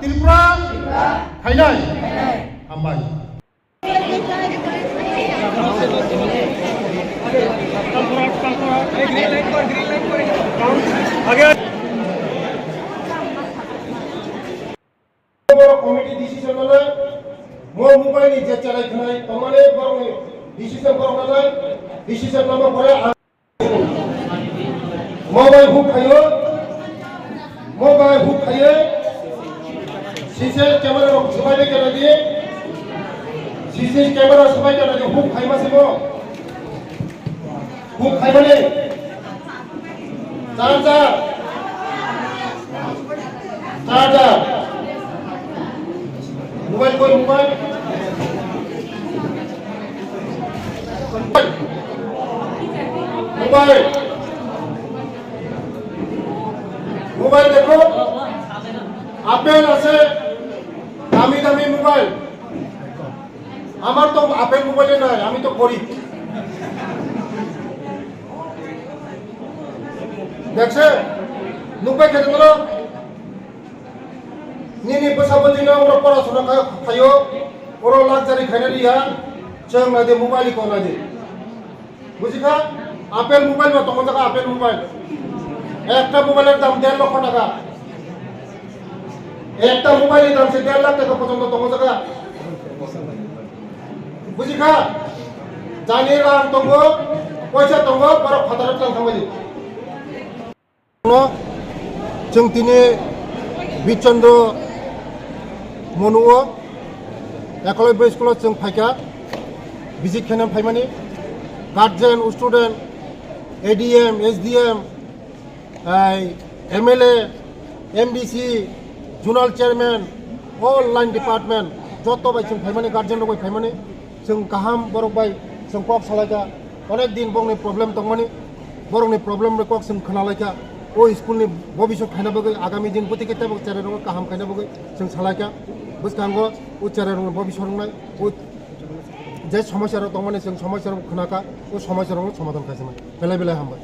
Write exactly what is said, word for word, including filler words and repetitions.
Tripura phainai. Hambai. Borok committee decision nanai, mo mobile ni je chalai khnai, tamani borok ni decision borok nanai, decision nama pore ang mobile hook khayo, mobile hook khayo, C C camera rok swbai bai kena di, C C camera swbai kena di, hook khaima simo. Hook khaimani. Charger. Charger. Mobile koi mobile. Mobile. Mobile dekho. Apple ase. Dami dami mobile. Amar to Apple mobile nai, ami to gorib. Dekse, nukbai khe tongro. Nini bwsa bwtwino oro porasona kha-, khaio, oro luxury khaina riya, chwng naidi mobile ko naidi. Bujikha? Apple mobile ba tongo jaga Apple mobile. Ekta mobile er dam der lokho taka. Ekta mobile ni dam se der lakh taka porjonto tongo jaga. Bujikha? Jani rang tongo, poisa tongo, borok phataro tlang thangmani. No, chwng tini Birchandra Monu o Ekolobya school o chwng phaikha, visit khaina phaimani, guardian, student, A D M, S D M, ai, M L A, M D C, zonal chairman, all line department, joto bai chwng phaimani, guardian rok bai phaimani. Chwng kaham borok bai chwng kok salaikha, onek din bongni problem tongmani, borokni problem rok kok chwng khwnalaikha, o school ni bobiswt khaina bagwi, agami din bwtwi khe teibo cherai rok kaham khaina bagwi chwng salaikha. Bwskango o cherai rokni bobiswt wngnai, o je somosya rok tongmani chwng somosya rok khwnakha, o somosya rok somadhan khaisingmani. Belai belai hambai.